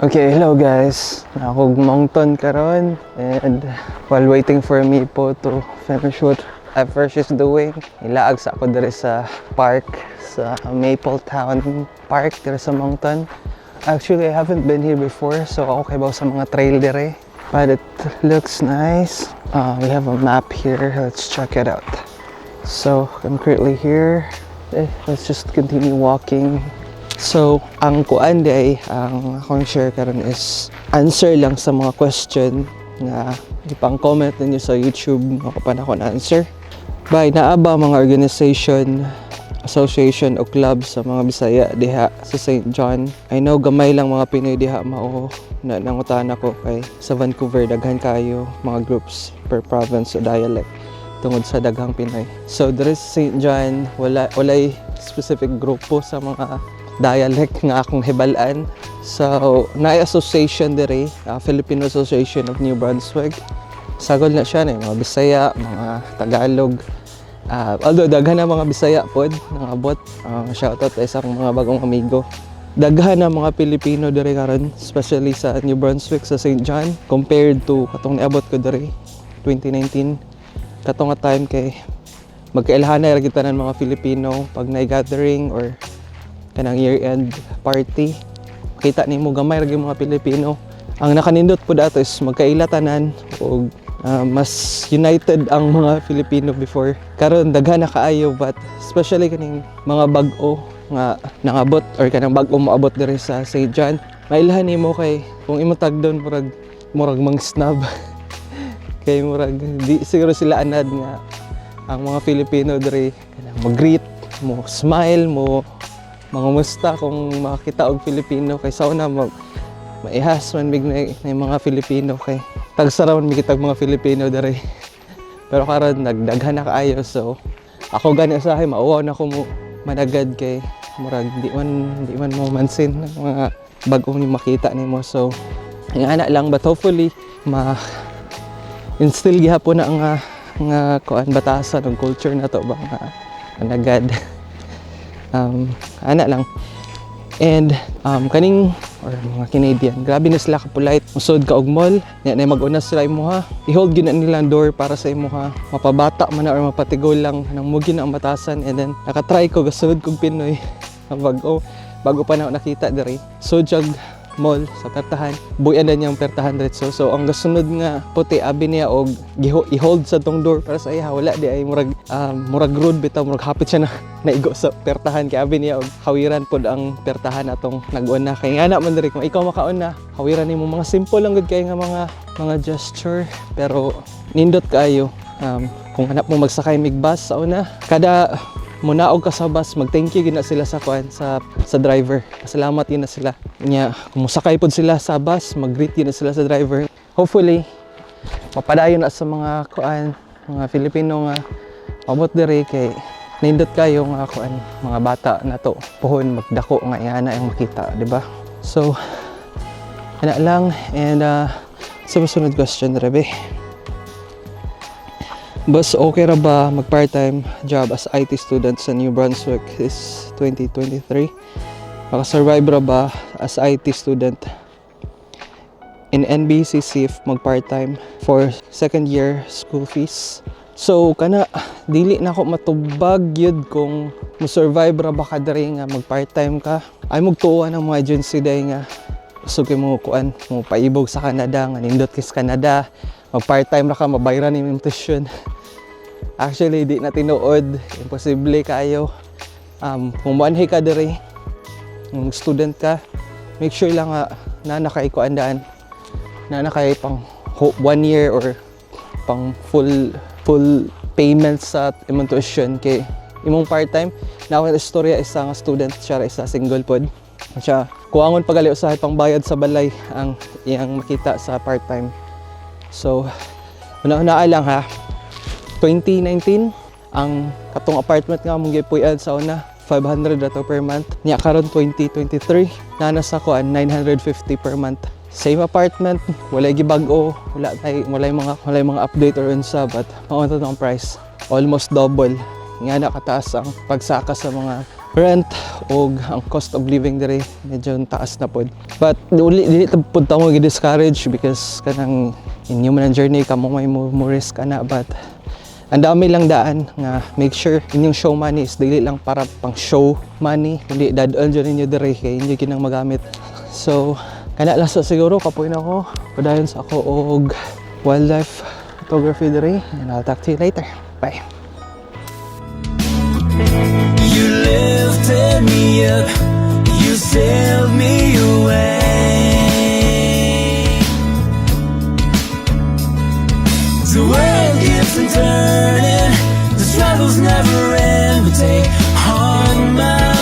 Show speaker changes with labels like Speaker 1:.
Speaker 1: Okay, hello guys. Nakog mountain karon and while waiting for me po to finish what I first is doing, ilaag sa ako diri sa park sa Mapletown Park diri sa mountain. Actually, I haven't been here before, so okay ba sa mga trail dire. But it looks nice. We have a map here. Let's check it out. So I'm currently here. Let's just continue walking. So, ang kuan day, ang akong share karon is answer lang sa mga question na ipang-comment ninyo sa YouTube, makapan ako na answer. By naaba mga organization, association o club sa mga Bisaya diha sa St. John. I know gamay lang mga Pinoy diha mao na nangutan ako kay sa Vancouver daghan kayo mga groups per province o dialect tungod sa daghang Pinoy. So, there is St. John, walay specific grupo sa mga dialect nga akong hibalaan. So, na-association diri, Filipino Association of New Brunswick. Sagol na siya na mga Bisaya, mga Tagalog. Although daghan na mga Bisaya pod nangabot. Shoutout sa akong mga bagong amigo. Daghan na mga Pilipino diri karon, especially sa New Brunswick sa St. John compared to katong niabot ko diri 2019. Katong nga time kay magkailhanay ra kita ng mga Filipino pag na-gathering or kanang year-end party. Kita nimo gamay ra gyud mga Pilipino. Ang nakanindot po dato is magkailatanan o mas united ang mga Filipino before. Karon daghan na kaayo, but especially kaning mga bag-o nga nangabot or kanang bag-o moabot diri sa St. John. Mailhan nimo kay kung imo tagdon murag mang snob. Kay murag di siguro sila anad nga ang mga Filipino diri kanang mag-greet mo, smile mo, mangumusta kung makakita og Filipino kay sauna maihas man big na mga Filipino kay tagsaraw man mikitag mga Filipino diri. Pero karon nagdaghan na kaayo, so ako gani usahay mauwaw na ko mo managad kay murag di man mo mansin mga bag-o ni makita nimo. So ingana lang, but hopefully instill gihapon na nga kuan batasan og culture na to ba nga managad. Ana lang. And kaning or mga Canadian, grabe na sila ka-polite. Musod ka og mall, na mag-una sila imuha. I-hold gyud na nila ang door para sa imuha. Mapabata man na or mapatigol lang nang mugi na ang batasan. And then nakatry ko gasud kog Pinoy bago pa na nakita diri. So jag mall sa pertahan, buyan na niyang pertahan diretso. So ang gasunod nga puti abi niya og i-hold sa tong door para sa iya, wala di ay murag rude bitaw, murag hapit siya na naigo sa pertahan kay abi niya og hawiran pod ang pertahan atong nag-una. Kay nga na man diri kung ikaw makauna, hawiran nimo mga simple lang gud kay nga mga gesture, pero nindot kaayo. Kung hanap mo magsakay mig bus sa una, kada munaog ka sa bus, mag-thank you gina sila sa kuan sa driver. Salamat gina sila. Nya kung musakay pod sila sa bus, mag-greet gina sila sa driver. Hopefully mapadayon na sa mga kuan, mga Filipino nga abot diri kay nindot kayo nga kuan, mga bata na to puhon magdako nga iyana ang makita, di ba? So ana lang. And sa susunod question rabi. Bas okay ra ba mag part-time job as IT student sa New Brunswick is 2023? Makasurvive ra ba as IT student in NBCC if mag part-time for second year school fees? So kana dili na ako matubag yun kung mo-survive ra ba ka diri nga mag part-time ka. Ay magtuwa ng mga agency day nga gusto kay mo kuan mo paibog sa Canada nga nindot kay sa Canada, mag part-time ra ka mabayran ni imong tuition. Actually di na tinuod, imposible kayo. Kung manhi ka diri, kung student ka, make sure lang na nakay kuandaan, na nakay pang 1 year or pang full payment sa imong tuition. Kay imong part-time na ako istorya isa nga student siya, isa single pod siya, kuangon pagali usahay pang bayad sa balay ang iyang makita sa part-time. So una lang ha, 2019 ang katong apartment nga mong gipuy-an sa una 500 rato per month. Nya karon 2023 na nasa ko 950 per month. Same apartment, walay gibag-o, walay mga update or unsa, but mao to ang price almost double. Nga na kataas ang pagsaka sa mga rent o ang cost of living dire medyo taas na pod. But dili pud ta mo gi-discourage because kanang inyo man ang journey kamo may mo risk ana, but ang dami lang daan nga make sure inyong show money is dili lang para pang show money, hindi dadaan dyan ninyo dire kay inyo kinang magamit. So kana lang sa siguro kapoy na ako padayon sa ako og wildlife photography dire, and I'll talk to you later. Bye.
Speaker 2: You lifted me up, you sailed me away. The world keeps on turning, the struggles never end, but take on my